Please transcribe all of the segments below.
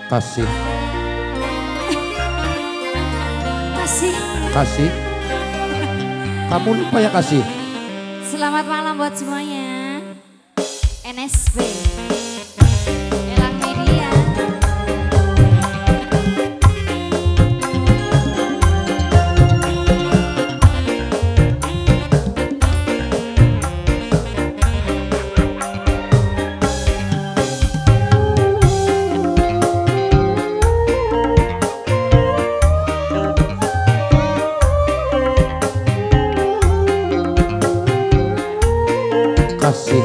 Kasih. Kasih. Kasih. Kamu lupa ya kasih. Selamat malam buat semuanya. NSB. Elang Media. Kasih.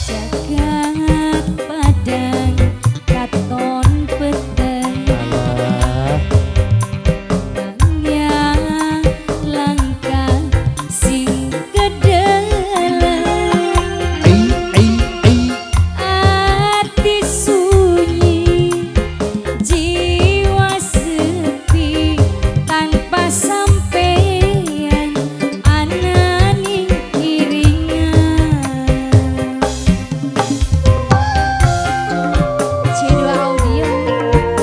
Jagat padang katon peteng, nangnya langkah sing kedeleng. Ati sunyi, jiwa sepi, tanpa sampean ananing iringan. C2 Audio.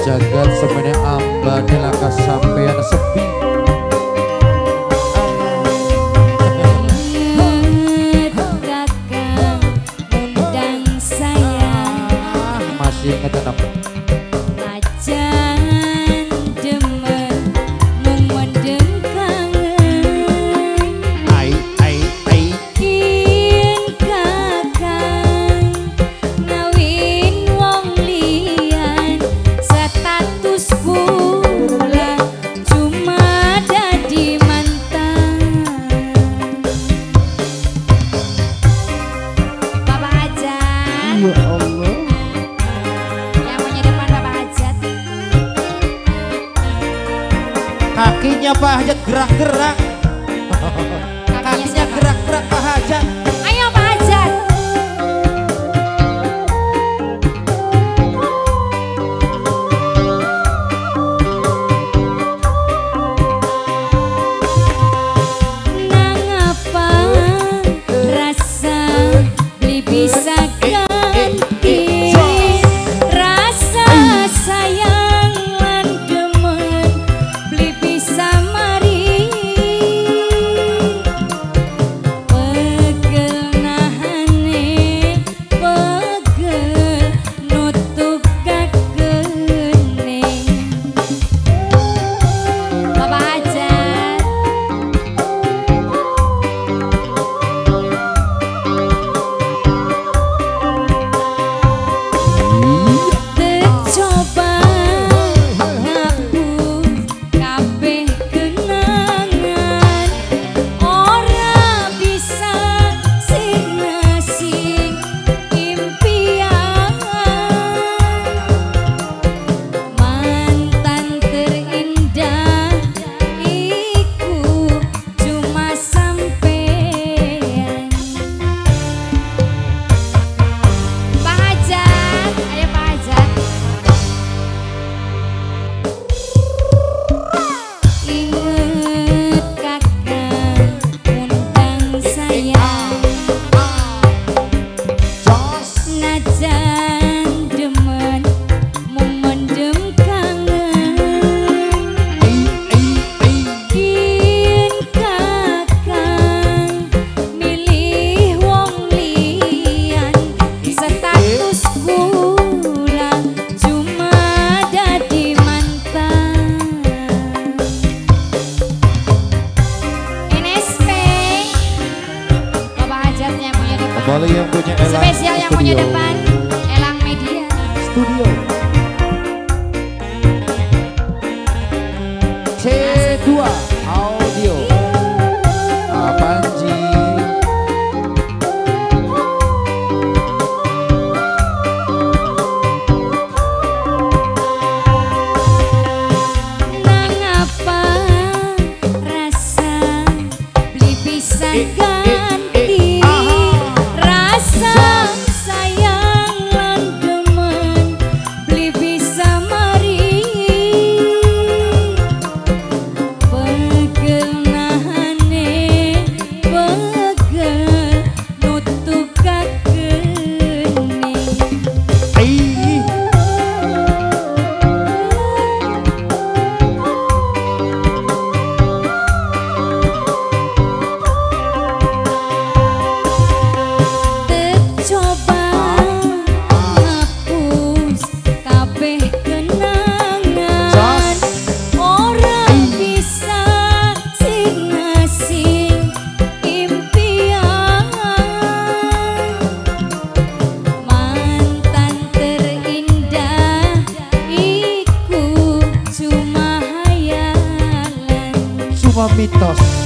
Jagat semene ambane laka sampean sepi. Ingat kakang undang saya, Masih inget apa? Najan demen mung mendem kangen. Ai ai ai. Yen kakang ngawin wong liyan, status kula cuma dadi mantan. Bapak Hajat. Ya Allah. Yang punya depan Bapak Hajat. Kakinya Pak Hajat gerak-gerak. Kakinya siapa? gerak-gerak Pak Hajat. Ayo Pak Hajat. Nangapa rasa beli bisa ganti, rasa sayang lan demen beli bisa mari. Mitos.